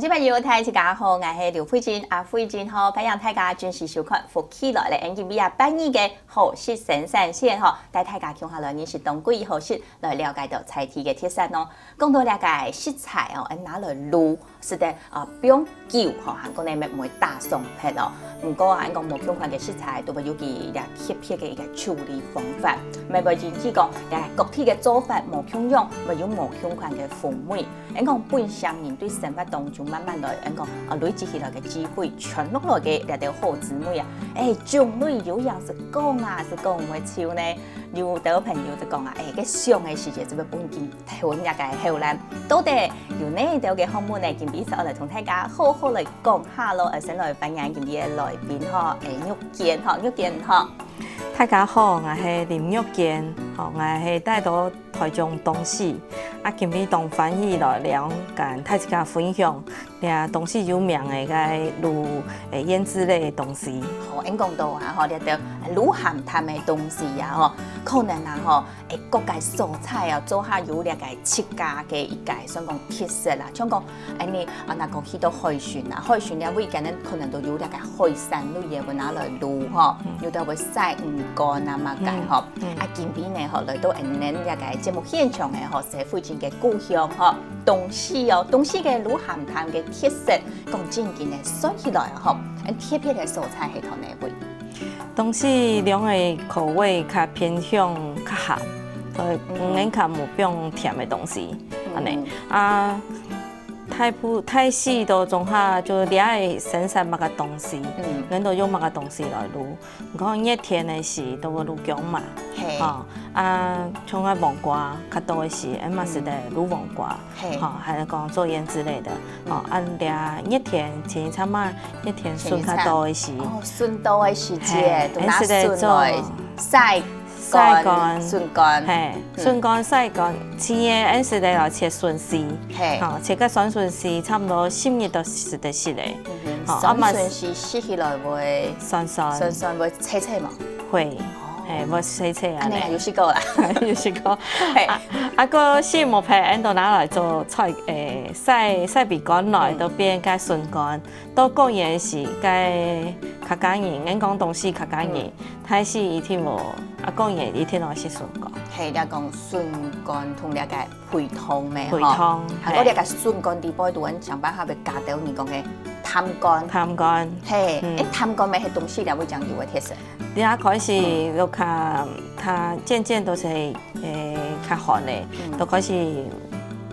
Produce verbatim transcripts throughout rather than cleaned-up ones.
朋友，大家好，𠊎係劉慧珍，阿慧珍吼，歡迎大家準時收看《福氣來了》。今晡日啊，拜二个好食生產線吼，帶大家共下來認識當季好食，來了解到在地个特產哦。講到這个食材哦，愛拿來滷，使得啊放久吼，還過呢乜毋會打爽忒哦。毋過啊，恁講無共款个食材，都會有佢這特別个一個處理方法。乜會因此講，這各地个做法無共樣，乜有無共款个風味。 恁講本省人對生活當中慢慢來，恁講啊累積起來个智慧，傳落來个這兜好滋味啊，欸，種類有樣係講啊，係講毋會愁呢。有兜朋友就講啊，欸，該想个時節，就會分緊吞這个口涎。到底有哪兜个項目呢？今晡日就愛來同大家好好來講下咯。呃，先來歡迎今晡日个來賓吼，欸，玉娟吼，玉娟吼。大家好，𠊎係林玉娟，吼，𠊎係帶到 台中東勢。啊，今晡日當歡喜來了解大自家分享這東勢有名个該滷，欸，醃製類个東西。吼，恁講到啊，吼，這兜滷鹹淡个東西啊，吼，可能啊，吼，欸，各个所在啊，做下有這个自家个一个，算講特色啦。像講，恁呢啊，若講去到海脣啊，海脣這位可能可能都有這个海產類个，會拿來滷吼，有兜會曬魚乾啊，麼个吼。 啊，今晡日呢，吼，來到𠊎等這个節目現場个吼，係慧珍个故鄉吼，東勢哦，東勢个滷鹹淡个特色，講正經个，算起來吼，恁特別个所在係在哪位？東勢兩个口味較偏向較鹹，所以嗯，𠊎等較無放甜个東西，恁呢。啊，大部大勢都總下就這个生產麼个東西，嗯，𠊎等都用麼个東西來滷。 你看熱天个時都會滷薑嫲，係，吼，啊，像該黃瓜較多个時，𠊎等嘛係得滷黃瓜，係，吼，還係講做醃製類个，吼，啊，這熱天，前一陣嘛，熱天筍較多个時，哦，筍多个時節，係，都拿筍來曬乾，曬乾，筍乾，係，筍乾曬乾，切个，𠊎等係得來切筍絲，係，吼，切个酸筍絲，差不多十日都係得食个。 吼，啊嘛酸酸係食起來會酸酸，酸酸會脆脆嘛？會，係，會脆脆恁呢。恁呢有食過啦。有食過。係。啊，啊，該食無忒，𠊎等都拿來做菜，欸，曬，曬備乾來，都變該筍乾。到過年時該客家人，𠊎等講東勢客家人，大勢一定無，啊，過年一定愛食筍乾。係，這講筍乾同這个 肥湯咩吼，肥湯，還過這个筍乾底背都恁想辦法會加兜你講个淡乾。淡乾。係，欸，淡乾咩係東勢這位正有个特色。這開始就較，佢漸漸都係，欸，較寒咧，都開始，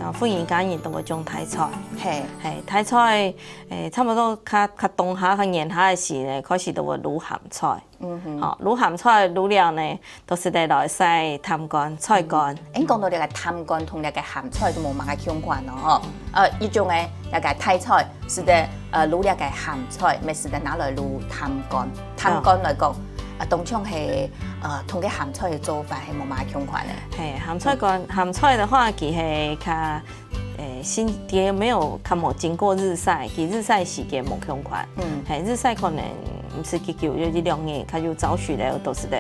啊，婦人家人都會種大菜。係。係，大菜，欸，差不多較，較冬下、較炎下个時咧，開始都會滷鹹菜。 嗯哼。吼，滷鹹菜滷了呢，都係得來曬淡乾、菜乾。嗯。𠊎等講到這个淡乾同這个鹹菜都無麼个相關咯吼。呃，一種个這个大菜係得，呃，滷這个鹹菜，乜係得拿來滷淡乾。淡乾來講，呃，當像係，呃，同个鹹菜个做法係無麼个相關个。係，鹹菜乾，鹹菜个話，佢係較 欸，新，佢無，佢無經過日曬，佢日曬時間無相關。嗯。係，日曬可能毋係幾久，有一兩日，佢有燥水了，都係得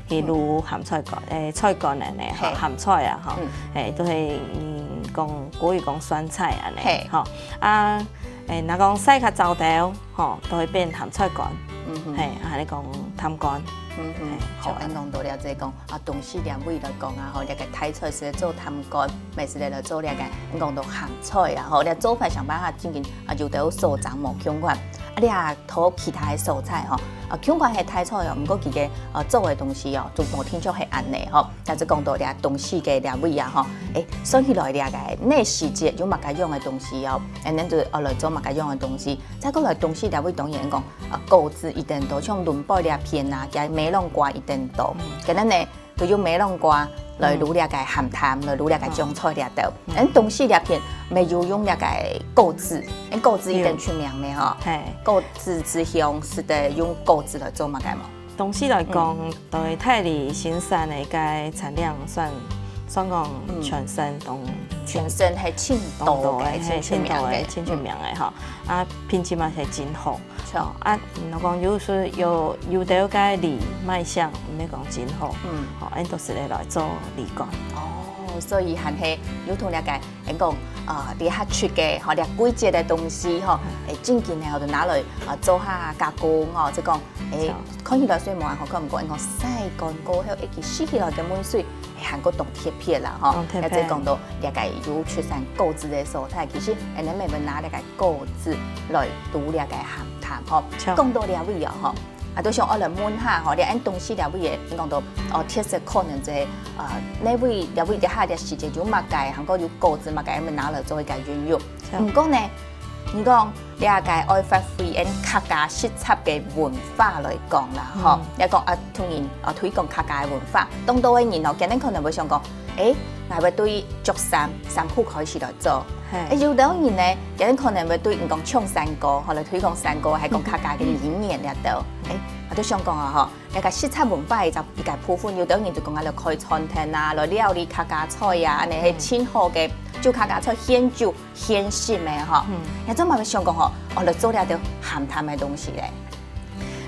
去滷鹹菜乾，欸，菜乾恁呢，吼，鹹菜啊，吼，係，都係，嗯，講，國語講酸菜恁呢，吼。啊，欸，若講曬較燥兜，吼，都會變鹹菜乾。嗯哼。係，啊，你講淡乾。嗯哼，係，好，恁講到了，這講 啊，東勢這位來講啊，吼，這个大菜係做淡乾，乜係來做這个，講到鹹菜啊，吼，這做法想辦法正經啊，有兜所長無相關。啊，這同其他个所在吼，啊，相關个大菜哦，毋過佢个，呃，做个東西哦，就無定著係恁呢吼。但係講到這東勢个這位啊，吼，欸，算起來這个，該時節有麼个樣个東西哦，恁呢就，呃，來做麼个樣个東西。再過來東勢這位當然講，啊，果子一定多，像崙背這片啊，佢美濃瓜一定多。嗯。今日呢， 就用美濃瓜來滷這个鹹淡，來滷這个醬菜這兜。嗯。恁東勢這片乜有用這个果子，恁果子一定出名个吼。係。果子之鄉係得用果子來做麼个無？東勢來講，對大里新山个該產量算，算講全省當，全省係盡多个，當多个，係，盡出名个。盡多个，盡出名个吼。啊，品質嘛係真好。 著。啊，若講有時有，有兜个梨賣相，毋係講真好。嗯。吼，恁都係得來做梨乾。哦，所以還係有同這个，人講，呃，這下出个吼，這季節个東西吼，誒，正經个，就拿來，呃，做下加工吼，就講，誒，看起來雖無恁好看，毋過人講曬乾過後，一支食起來个味緒，誒，還過當特別啦吼。當特別。也就講到這个有出產果子个所在，其實，誒，你們拿這个果子來煮這个鹹淡吼。講到這位哦吼， 啊，都想愛來問下吼，這恁東西這位个，你講到，哦，特色可能就係，呃，哪位這位這下个時節有麼个，還過有果子麼个，愛拿來做一个運用。毋過呢，你講這个愛發揮𫣆客家食材个文化來講啦，吼，你講啊，同人啊推廣客家个文化，當多个人哦，今日可能會想講，誒，𠊎會對著衫衫褲開始來做，誒，有兜人呢，今日可能會對你講唱山歌，吼，來推廣山歌，還講客家个語言這兜，誒。 啊，都想講啊吼，這个食材文化个一个部分，有兜人就講啊，來開餐廳啊，來料理客家菜啊，恁呢係盡好个，煮客家菜現煮現食个吼。也做麼个想講吼，哦，來做這兜鹹淡个東西咧？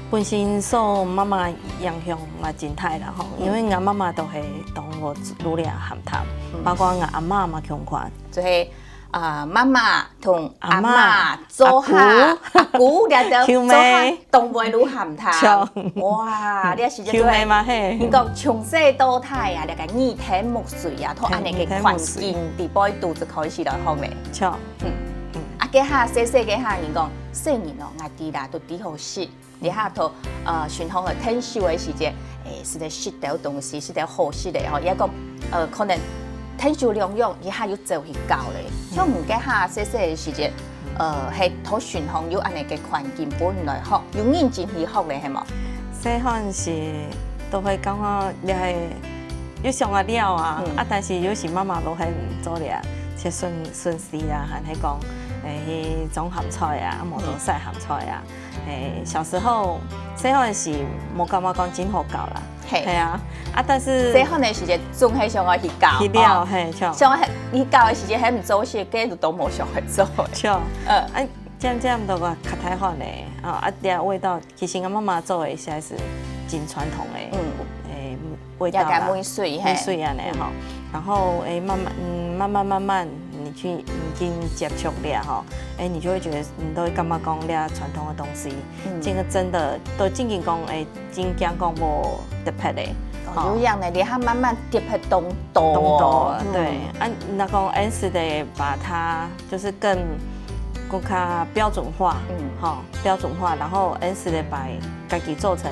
本身受媽媽影響嘛真大啦吼，因為𠊎媽媽都係當𠊎煮這鹹淡，包括𠊎阿媽嘛共款。就係，啊，媽媽 同阿媽做下，阿姑這兜做下，當會摎鹹淡。哇，這時節就係，你講從細到大啊，這个耳聽目髓啊，同恁呢个環境，底背肚就開始來學咧。嗯，啊，該下細細个下，你講細人哦，𠊎知啦，都知好食。 這下頭，呃，順風个𢯭手个時節，誒，食兜食兜東西，食兜好食个吼，也講，呃，可能𢯭手兩樣，這下又走去教咧。像你該下細細个時節，呃，係頭順風有恁呢个環境分你來學，有認真去學咧，係無？細漢時都會感覺這係又想愛尞啊，啊，但是有時媽媽都係做這，切筍筍絲啊，還係講，誒，去種鹹菜啊，無就曬鹹菜啊。 誒，小時候，細漢時無感覺講真好搞啦。係啊，啊，但是細漢个時節，總係想愛去搞，去尞，係，像想愛去搞个時節，還毋做事，該就都無想愛做。像，嗯，啊，漸漸都較大漢咧，啊，啊，這味道，其實𠊎媽媽做个實在是真傳統个，嗯，誒，味道啦，也該味緒，嘿，味緒恁呢吼。然後，誒，慢慢，嗯，慢慢慢慢，你去已經接觸了吼，誒，你就會覺得，你都會感覺講這傳統个東西， 這个真的都正經講，誒，真驚講無特別个。哦，有影呢，這下慢慢特別當多。當多，對。啊，那講𫣆食个把它就是更，更加標準化，嗯，吼，標準化，然後𫣆食个把家己做成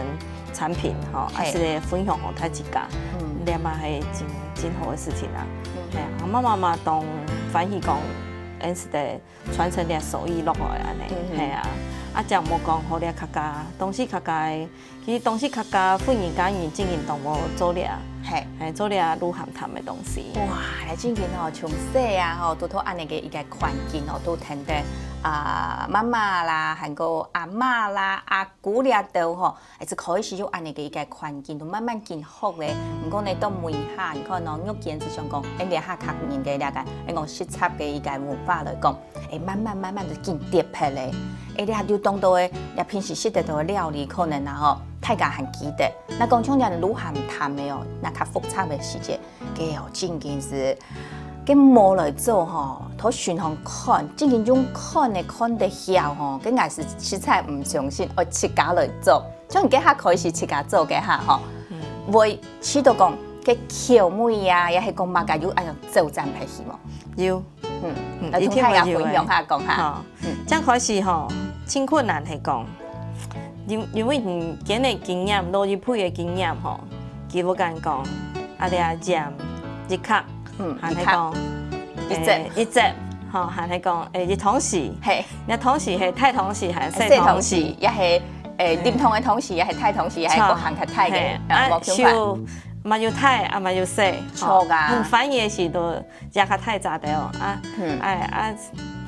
產品，吼，啊，係个分享予大自家，嗯，這嘛係真，真好个事情啊。嗯，係啊，阿媽媽嘛當歡喜講，𫣆食个 傳承這手藝落來恁呢，係啊。啊，正無講好這客家，東西客家个，其實東西客家婦人家人正經都無做這，係，係做這滷鹹淡个東西。哇，來正經吼，從細啊吼，都到恁呢个一个環境吼，都聽得啊，媽媽啦，還過阿媽啦、阿姑這兜吼， 係可以使用恁呢个一个環境，都慢慢緊學咧。毋過呢，到尾下，你看哦，玉娟就想講，誒，這下客人个這个，誒，講食材个一个文化來講，誒，慢慢慢慢就緊跌撇咧。誒，這就當多个，這平時食得到个料理，可能啊吼，大家還記得。那講像這滷鹹淡个哦，那較複雜个時節， 該哦，正經係，該無來做吼，頭順風看，正經用看个看得曉吼，該𠊎係實在毋相信，愛自家來做。像你該下開始自家做該下吼，會試著講該口味啊，也係講麼个有恁樣走展開去無？有，嗯，嗯，來同大家分享下講下。吼，嗯，正開始吼，真困難係講，因，因為你今日經驗，老一輩个經驗吼，佢會敢講，啊，這鹽一克，嗯，還係講，一克，一隻，誒，一隻，吼，還係講，誒，一湯匙，係，這湯匙係大湯匙還係細湯匙？細湯匙，也係，誒，啉湯个湯匙，也係大湯匙，也係各行各業个，係，啊，無共款。手嘛有大，啊嘛有細，吼，著啊。嗯，反而係都 這較大隻个哦，啊，嗯，哎，啊，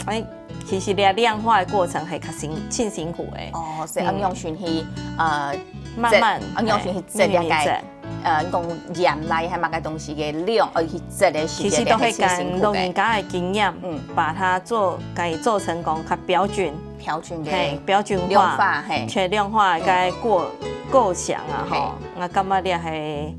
哎，其實這量化个過程係較辛，真辛苦个。哦，所以恁樣順序，呃，慢慢，恁樣順序，嘿，這兩个，慢慢仔，呃，講鹽啦，還麼个東西个量，而去做个時間，其實都係跟老人家个經驗，嗯，把它做，可以做成講較標準，標準个，嘿，標準化，量化，嘿，全量化个過，過程啊，吼，我感覺這係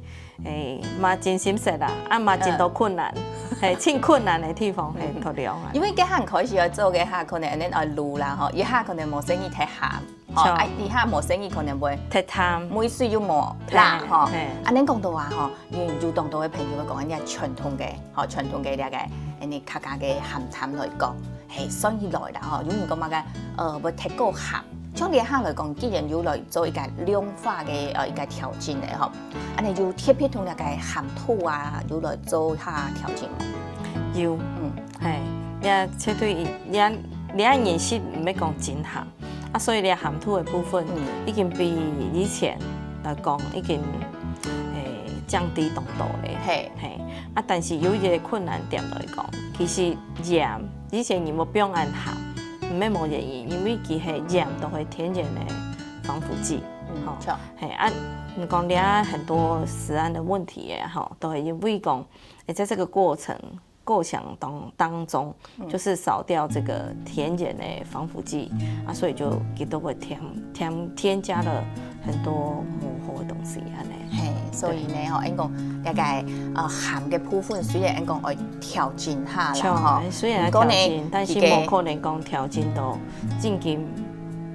嘿，嘛真心適啊，啊嘛真多困難，嘿，盡困難个地方，嘿，討了啊。因為該下開始愛做个下，可能恁樣愛滷啦吼，一下可能無生意忒鹹，吼，著。啊一下無生意可能會忒淡。尾水又無啦，嘿，吼。嘿。恁樣講到啊吼，因為有當多个朋友會講，人家傳統个，吼，傳統个這个，恁樣客家个鹹淡來講，嘿，算起來啦吼，有人講麼个，呃，會忒過鹹。像這下來講，既然有來做一個量化个，呃，一個調整个吼，恁樣有特別同這個鹹度啊，有來做下調整無？有，嗯。嘿，這絕對，這，這認識毋係講真鹹，啊，所以這鹹度个部分，嗯。已經比以前來講已經，誒，降低當多咧。嘿。嘿，啊，但是有一個困難點來講，其實鹽 以前人會放恁鹹，毋係無原因，因為佢係鹽都係天然个防腐劑，嗯，吼。著。嘿，啊，你講這很多食安个問題个吼，都係因為講，誒，在這個過程，過程當，當中，嗯。就是少掉這個天然个防腐劑，啊，所以就佢都會添，添，添加了很多無好个東西，恁樣。嘿，所以呢，吼，應該講，這個，呃，鹹个部分雖然應該講愛調整下啦，著，吼，雖然愛調整，毋過呢，但是佢个無可能講調整到正經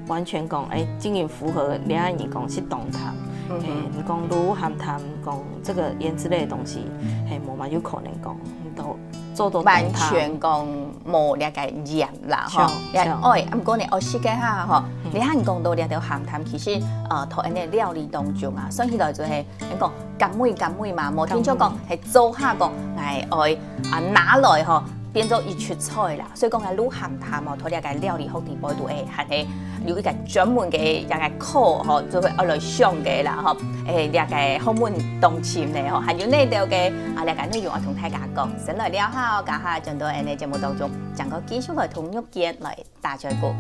完全講，誒，正經符合這下人講適當淡。嗯哼。誒，你講愈鹹淡，講這個醃製類个東西，嘿，無嘛有可能講，都做到當淡。完全講無這個鹽啦，吼。著，著。誒，啊，毋過呢，愛惜个下，吼，嗯。你看講到這條鹹淡，其實，呃，在恁樣料理當中啊，算起來就係 人講減味減味嘛，無聽著講，係做下講，𠊎愛啊拿來吼，變做一出菜啦。所以講啊，愈鹹淡吼，在這個料理學裡背肚，誒，還係有一個專門个這個課吼，就會愛來上个啦吼。誒，這個學問當深呢吼，還有哪兜个啊，這個內容愛同大家講，先來尞下哦，等下轉到𠊎等个節目當中，正過繼續來同玉娟來打嘴鼓。